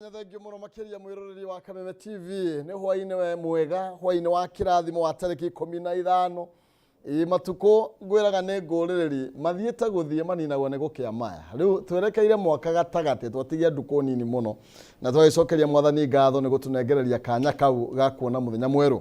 Thengiũ mũno makĩria mwĩroreri wa Kameme TV. Nĩ hwainĩ we mwega, hwainĩ wa kĩrathimo wa tarĩki 15. Ĩ matukũ ngwĩraga nĩ ngũrĩrĩri mathiĩte gũthiĩ maninagwo nĩ gũkĩa maya. Rĩu twerekeire mwaka gatagatĩ, twatigia ndukũ nini mũno na twagĩcokeria mwathani ngatho nĩ gũtũnengereria kanya kau ga kuona mũthenya mwerũ.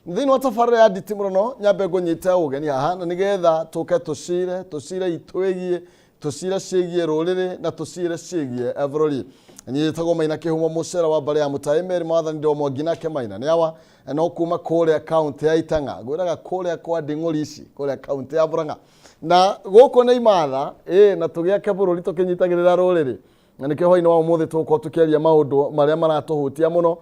Thĩinĩ wa tabarĩra ya nditimũrano nyambe ngũnyite ũgeni haha na nĩgetha tũke tũcire tũcire itwĩgiĩ tũcire ciĩgiĩ rũrĩrĩ na tũcire ciĩgiĩ bũrũri. Niĩ njĩtagwo Maina Kĩhumo mũcera wa mbarĩ ya Mũtaĩ Mary Mwathani ndĩ Mwangi nake Maina nĩ awa no kuma kũrĩa kaunti ya Itang'a ngwĩraga kũrĩa kwa Nding'ũri ici kũrĩa kaunti ya Murang'a na gũkũ nĩ imatha ĩ na tũgĩake bũrũri tũkĩnyitagĩrĩra rũrĩrĩ na nĩkĩo hwainĩ wa ũmũthĩ tũgũkorwo tũkĩaria maũndũ marĩa maratũhutia mũno,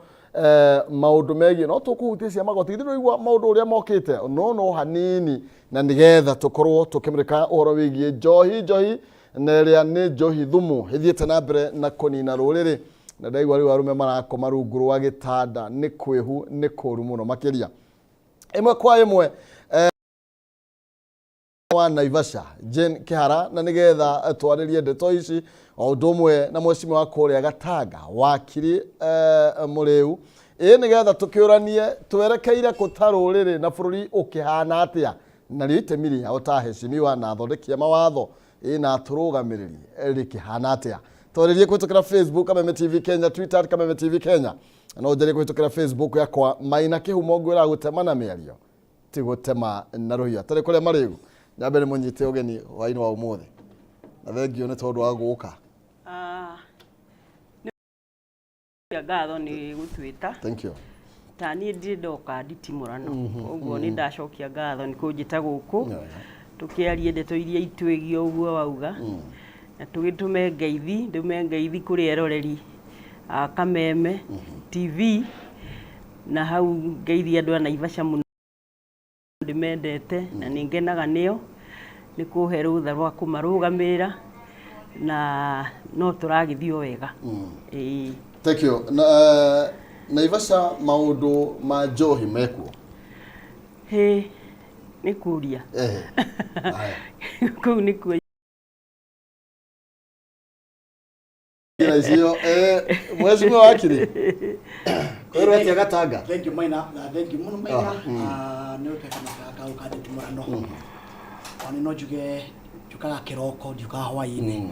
maũndũ megiĩ no tũkũhutia cia magoti githĩ ndũraigua maũndũ ũrĩa mokĩte no no hanini na nĩgetha tũkorwo tũkĩmũrĩka ũhoro wĩgiĩ njohi njohi na ĩrĩa nĩ njohi thumu ĩthiĩte na mbere na kũnina rũrĩrĩ na ndaigua rĩu arũme marakoma rungu rwa gĩtanda nĩ kwĩhu nĩ kũru mũno makĩria ĩmwe kwa ĩmwe wa Naivasha Jane Kihara na nigetha twarĩrie ndeto ici o ũndũ ũmwe na mheshimiwa wa kũrĩa Gatanga wakiri Mũrĩu ĩ nigetha tũkĩũranie twerekeire kũ ta rũrĩrĩ na bũrũri ũkĩhana atĩa narĩo itemi rĩao ta heshimiwa na athondeki a mawatho ĩ na atũrũgamĩrĩri rĩkĩhana atĩa. Twarĩrie kũhĩtũkĩra Facebook Kameme TV Kenya, Twitter Kameme TV Kenya, no njarie kũhĩtũkĩra Facebook yakwa Maina Kĩhumo ngwĩraga gũtema na mĩario ti gũtema na rũhiũ atarĩ kũrĩa marĩgu. Nyambe nĩ mũnyite ũgeni hwainĩ wa ũmũthĩ na thengio nĩ tondũ wa gũka. Nĩ ngatho nĩ gũtwĩta. Thank you. Ta niĩ ndirĩ ndoka nditimũrano koguo nĩ ndacokia ngatho nĩ kũnjĩta gũkũ tũkĩarie ndeto iria itwĩgiĩ ũguo wauga na tũgĩtũme ngeithi ndũme ngeithi kũrĩ eroreri a Kameme TV na hau ngeithie andũ a Naivasha mũno ndĩmendete na nĩ ngenaga nĩo nĩ kũhe rũtha rwa kũmarũgamĩrĩra na no tũragĩthiĩ o wega. Ĩĩ. Thank you. Na, Naivasha maũndũ ma njohi mekuo? Hĩ, nĩ kũria. Haya. Kũu nĩkuo. Ira icio mheshimiwa wakiri kwĩrwo atĩa Gatanga? Thank you Maina, na thank you mũno Maina. Ah, nĩ ũteka maka kau ka nditimũrano. Ona no njuge njũkaga kĩroko ndiũkaga hwaĩ-inĩ.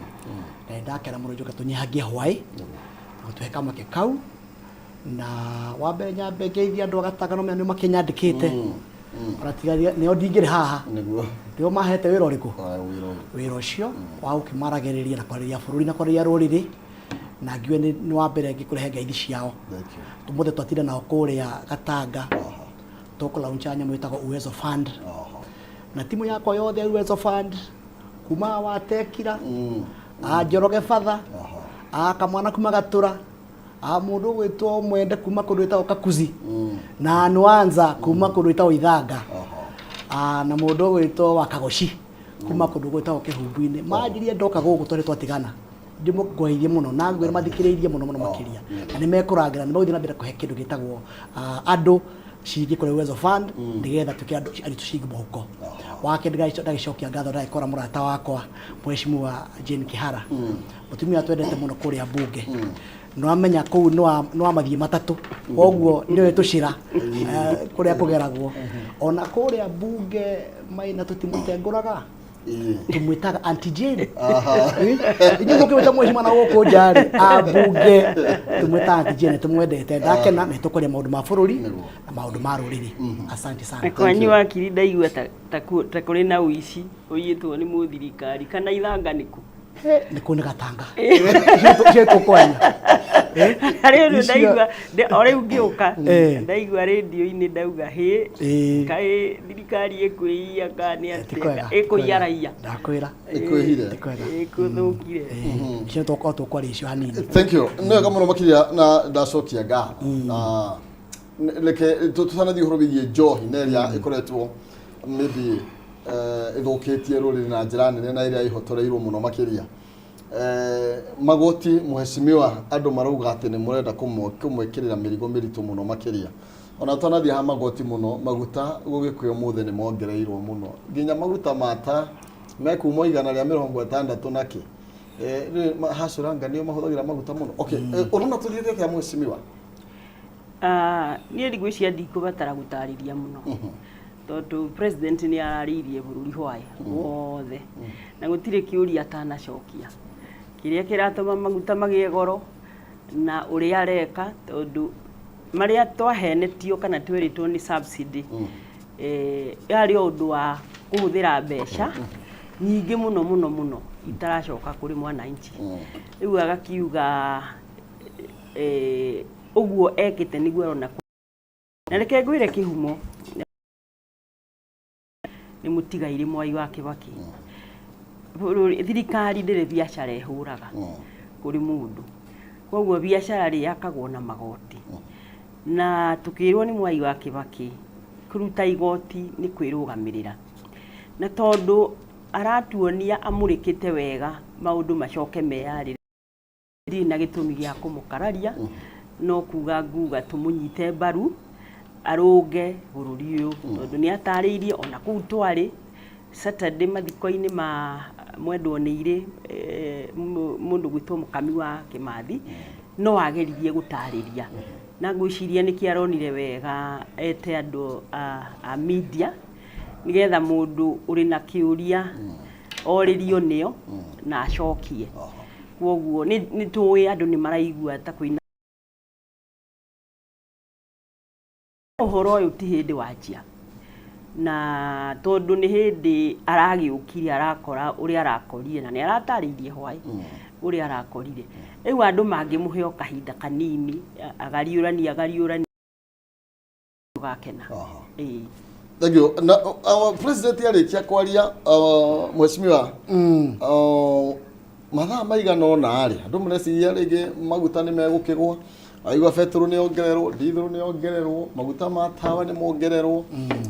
Na nĩ ndakena mũno njoke tũnyihangie hwaĩ na tũhe kamweke kau na wa mbere nyambe ngeithie andũ a Gatanga no menya nĩ makĩnyandĩkĩte. Ona tiga nĩo ndingĩrĩ haha. Nĩguo. Nĩo mahete wĩra ũrĩkũ? Aya, wĩra ũyũ. Wĩra ũcio wa gũkĩmaragĩrĩria na kwarĩria bũrũri na kwarĩria rũrĩrĩ na ngiuge nĩ wa mbere ngĩkũrehe ngeithi ciao. Thank you. Ũmũthĩ twatinda nao kũrĩa Gatanga tũkũ launch nyamũ ĩtagwo Uwezo Fund. Na timu yakwa yothe ya Uwezo Fund kuma wa Tekira, a Njoroge Batha, a kamwana kuma Gatura, a mũndũ ũgwĩtwo Mwende kuma kũndũ gwĩtagwo Kakuzi na Nwanza kuma kũndũ gwĩtagwo Ithanga, na mũndũ ũgwĩtwo wa Kagoci kuma kũndũ gwĩtagwo Kĩhumbu-inĩ. Manjirie ndoka gũkũ tondũ twatigana ndĩmũngwaithie mũno na ngwĩra mathikĩrĩirie mũno mũno makĩria na nĩ mekũrangĩra nĩ megũthiĩ na mbere kũhe kĩndũ gĩtagwo andũ ciringi kũrĩ Uwezo Fund nĩgetha tuĩke andũ aritũ ciringi mũhuko wake. Ndagĩcokia ngatho ndagĩkora mũrata wakwa Mheshimiwa Jane Kihara, mũtumia twendete mũno kũrĩa mbunge. Nĩwamenya kũu nĩ wa mathiĩ matatũ koguo nĩwe tũcĩra kũrĩa kũgeragwo ona kũrĩa mbunge Maina tũtimũtengũraga, tumwĩtaga Auntie Jane. Inyuĩ mũkĩmwĩta mheshimiwa na gũkũ nja rĩ ambunge tumwĩtaga Auntie Jane, tũmwendete. Ndakena nĩ tũkwaria maũndũ ma bũrũri na maũndũ ma rũrĩrĩ. Asante sana. Na kwanyu wakiri ndaigua ta kũrĩ na ũici ũiyĩtwo nĩ mũthirikari kana Ithanga nĩkũ? Nĩ kũ nĩ Gatanga icio tũkwaria. Harĩ ũndũ ndaigua o rĩu ngĩũka ndaigua rĩndiũ-inĩ ndauga hĩ kaĩ thirikari ĩkwĩiya kana nĩ Ti kwega, atĩa ĩkũiya raia. Ndakwĩra. Ĩkwĩhire. Ti kwega. Ĩkũthũkire. Icio tũkorwo tũkwaria icio hanini. Thank you. Nĩ wega mũno makĩria na ndacokia ngatho. Na reke tũtanathiĩ ũhoro wĩgiĩ njohi na ĩrĩa ĩkoretwo maybe ĩthũkĩtie rũrĩrĩ na njĩra nene na ĩrĩa ĩhotoreirwo mũno makĩria. Magoti mheshimiwa andũ marauga atĩ nĩ mũrenda kũmwĩkĩrĩra mĩrigo mĩritũ mũno makĩria. Ona twanathiĩ ha magoti mũno, maguta gũgĩkũyũ ũmũthĩ nĩ mongereirwo mũno. Nginya maguta ma ta mekuma 160 na kĩ. Rĩu hacũranga nĩo mahũthagĩra maguta mũno. Okay, ũrona tũthiĩte atĩa, mheshimiwa? Ah, niĩ ndigwĩciria ndikũbatara gũtarĩria mũno tondũ president nĩ ararĩirie bũrũri hwaĩ wothe na gũtirĩ kĩũria atanacokia kĩrĩa kĩratũma maguta magĩe goro na ũrĩa areka, tondũ marĩa twahenetio kana twerĩtwo nĩ subsidy yarĩ o ũndũ wa kũhũthĩra mbeca nyingĩ mũno mũno mũno itaracoka kũrĩ mwananchi. Rĩu agakiuga ũguo ekĩte nĩguo arona. Na reke ngwĩre, kĩhumo nĩ mũtigairĩ Mwai wa Kĩbakĩ. Thirikari ndĩrĩ biacara ĩhũraga kũrĩ mũndũ, koguo biacara rĩ yakagwo na magoti, na tũkĩrwo nĩ Mwai wa Kĩbakĩ kũruta igoti nĩ kwĩrũgamĩrĩra, na tondũ aratuonia amũrĩkĩte wega maũndũ macoke meyarĩre, ndirĩ na gĩtũmi gĩa kũmũkararia, no kuga nguga tũmũnyite mbaru arũnge bũrũri ũyũ, tondũ nĩ atarĩirie ona kũu twarĩ Saturday mathiko-inĩ ma mwendwo nĩ irĩ mũndũ gwĩtwo Mũkami wa Kĩmathi, no ageririe gũtarĩria, na ngwĩciria nĩkĩo aronire wega ete andũ a media nĩgetha mũndũ ũrĩ na kĩũria orĩrio nĩo na acokie. Koguo nĩ tũĩ andũ nĩ maraigua ta kwĩna ũhoro ũyũ, ti hĩndĩ wanjia, na tondũ nĩ hĩndĩ aragĩũkire arakora ũrĩa arakorire, na nĩ aratarĩirie hwaĩ ũrĩa arakorire. Rĩu andũ mangĩmũhe o kahinda kanini agariũrania agariũrania, gakena. Ĩĩ. Thank you. Na president arĩkia kwaria, mheshimiwa, mathaa maigana ũna rĩ, andũ mareciria rĩngĩ maguta nĩ megũkĩgwa. Aigua betũrũ nĩ ongererwo, ndithũrũ nĩ ongererwo, maguta ma tawa nĩ mongererwo,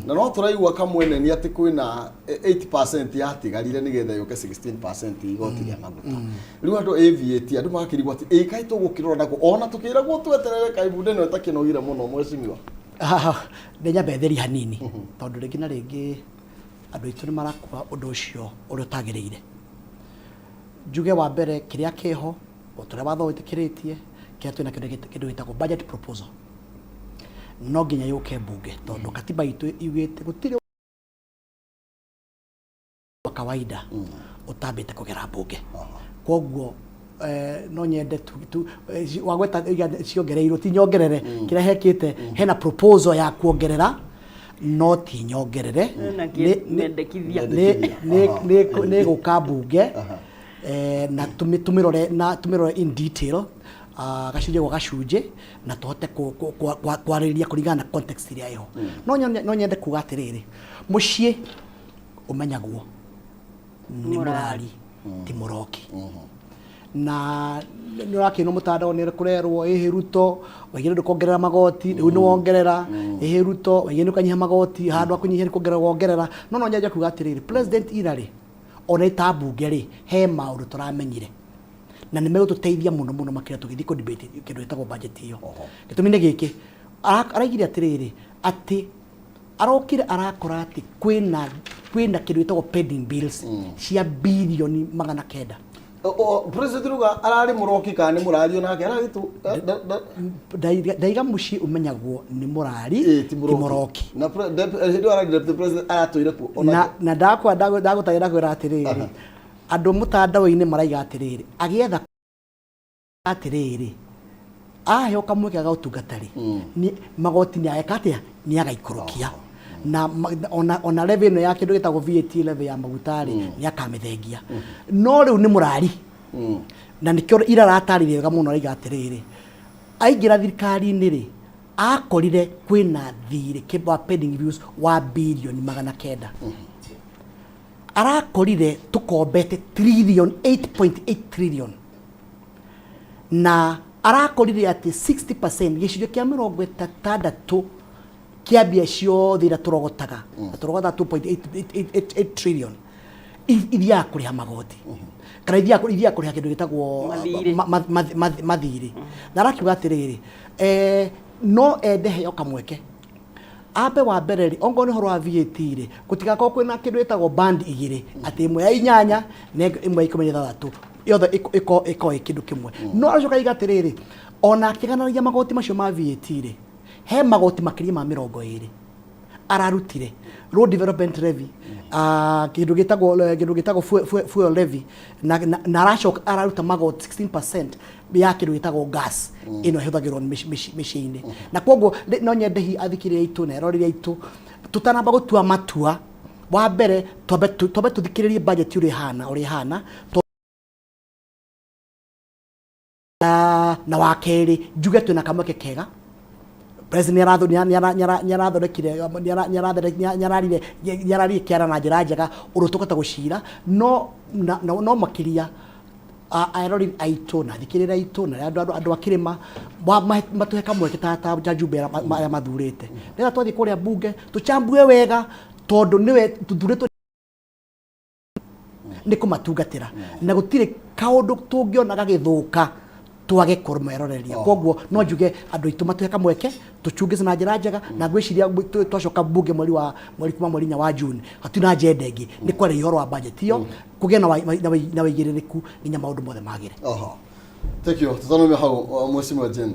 na no tũraigua kamwene atĩ kwĩna 8% yatigarire nĩgetha yũke 16% igoti rĩa maguta. Rĩu andũ a VAT, andũ magakĩrigwo atĩ ĩ kaĩ tũgũkĩrora nako ona tũkĩragwo tweterere kaibunda ĩno ĩtakĩnogire mũno, mheshimiwa. Nĩ nyambe therie hanini, tondũ rĩngĩ na rĩngĩ andũ aitũ nĩ marakua ũndũ ũcio ũrĩa ũtagĩrĩire. Njuge wa mbere, kĩrĩa kĩho o ta ũrĩa watho wĩtĩkĩrĩtie, kĩrĩa twĩna kĩndũ gĩtagwo budget proposal, no nginya yũke mbunge, tondũ katiba itũ yugĩte gũtirĩ wa kawaida ũtambĩte kũgera mbunge. Koguo no nyende wagweta ciongereirwo, ti nyongerere. Kĩrĩa hekĩte, hena proposal ya kuongerera, no ti nyongerere. Hena mendekithia. Nĩ gũka mbunge na tũmĩrore na tũmĩrore in detail, gacunjĩ gwa gacunjĩ, na tũhote kwarĩrĩria kũringana na context ĩrĩa ĩho. No nyende kuga atĩrĩrĩ, mũciĩ ũmenyagwo nĩ mũrari ti mũroki, na nĩ ũrakĩona mũtandao nĩ kũrerwo ĩhĩ Ruto waigire ndũkongerera magoti, rĩu nĩ wongerera. Ĩhĩ Ruto waigire nĩ ũkanyihia magoti, handũ ha kũnyihia nĩ kuongerera wongerera. No nyende kuga atĩrĩrĩ, president ira rĩ, ona ĩta mbunge rĩ, he maũndũ tũramenyire na nĩ megũtũteithia mũno mũno makĩria tũgĩthiĩ kũ debate kĩndũ gĩtagwo budget ĩyo. Gĩtũmi nĩ gĩkĩ, araigire atĩrĩrĩ, atĩ arokire arakora atĩ kwĩna kĩndũ gĩtagwo pending bills cia birioni 900. President ruga ararĩ mũroki kana nĩ mũrario nake ararĩ tu Ndaiga mũciĩ ũmenyagwo nĩ mũrari Ĩ, ti ti mũroki. Na hĩndĩ ĩyo ararĩ deputy president, aratũire kuo ona Na ndakwa ndagũtarĩria, ndakwĩra atĩrĩrĩ, andũ mũtandao-inĩ maraiga atĩrĩrĩ, agĩetha atĩrĩrĩ, aheo kamweke ga ũtungata rĩ, magoti nĩ ageka atĩa? Nĩ agaikũrũkia na ona levy ĩno ya kĩndũ gĩtagwo VAT, levy ya maguta rĩ, nĩ akamĩthengia. No rĩu nĩ mũrari, na nĩkĩo ira aratarĩria wega mũno, araiga atĩrĩrĩ, aingĩra thirikari-inĩ rĩ, akorire kwĩna thirĩ wa pending bills wa birioni 900. Arakorire tũkombete trillion 8.8 trillion, na arakorire atĩ 60%, gĩcunjĩ kĩa 60 kĩa mbia ciothe iria tũrogotaga, na tũrogotaga 2.8 trillion, ithiaga kũrĩha magoti kana ithiaga kũrĩha kĩndũ gĩtagwo Mathirĩ. Mathirĩ. Na arakiuga atĩrĩrĩ, no ende heo kamweke ambe wa mbere rĩ, ongorwo nĩ ũhoro wa VAT rĩ, gũtigakorwo kwĩna kĩndũ gĩtagwo band igĩrĩ, atĩ ĩmwe ya inyanya na ĩmwe ya 16. Yothe ĩkorwo ĩ kĩndũ kĩmwe. No aracoka aiga atĩrĩrĩ, ona akĩgananagia magoti macio ma VAT rĩ, he magoti makĩria ma 20 ararutire: road development levy, kĩndũ gĩtagwo fuel levy, na aracoka araruta magoti 16% ya kĩndũ gĩtagwo gas ĩno ĩhũthagĩrwo nĩ mĩciĩ-inĩ. Na koguo no nyende hihi athikĩrĩria aitũ na eroreri aitũ, tũtanamba gũtua matua, wa mbere twambe tũthikĩrĩrie budget ũrĩa ĩhana. Na wa kerĩ, njuge twĩna kamweke kega. President nĩarathondekire, nĩararire kĩara na njĩra njega ũndũ tũkũhota gũcira. No makĩria eroreri aitũ na athikĩrĩria aitũ na andũ a kĩrĩma matũhe kamweke ta njumbe arĩa mathurĩte, nĩgetha twathiĩ kũrĩa bunge tũchambue wega, tondũ nĩwe tũthurĩtwo nĩ kũmatungatĩra, na gũtirĩ kaũndũ tũngĩona gagĩthũka twage kũmeroreria. Koguo no njuge andũ aitũ matũhe kamweke tũchungice na njĩra njega, na ngwĩciria twacoka bunge mweri wa mweri kuma mweri 4 wa June, hatirĩ na agenda ĩngĩ, nĩ kwaria ũhoro wa budget ĩyo, kũgĩe na wĩigĩrĩrĩku nginya maũndũ mothe magĩre. Oho. Thank you. Tutanome hau, Mheshimiwa Jane.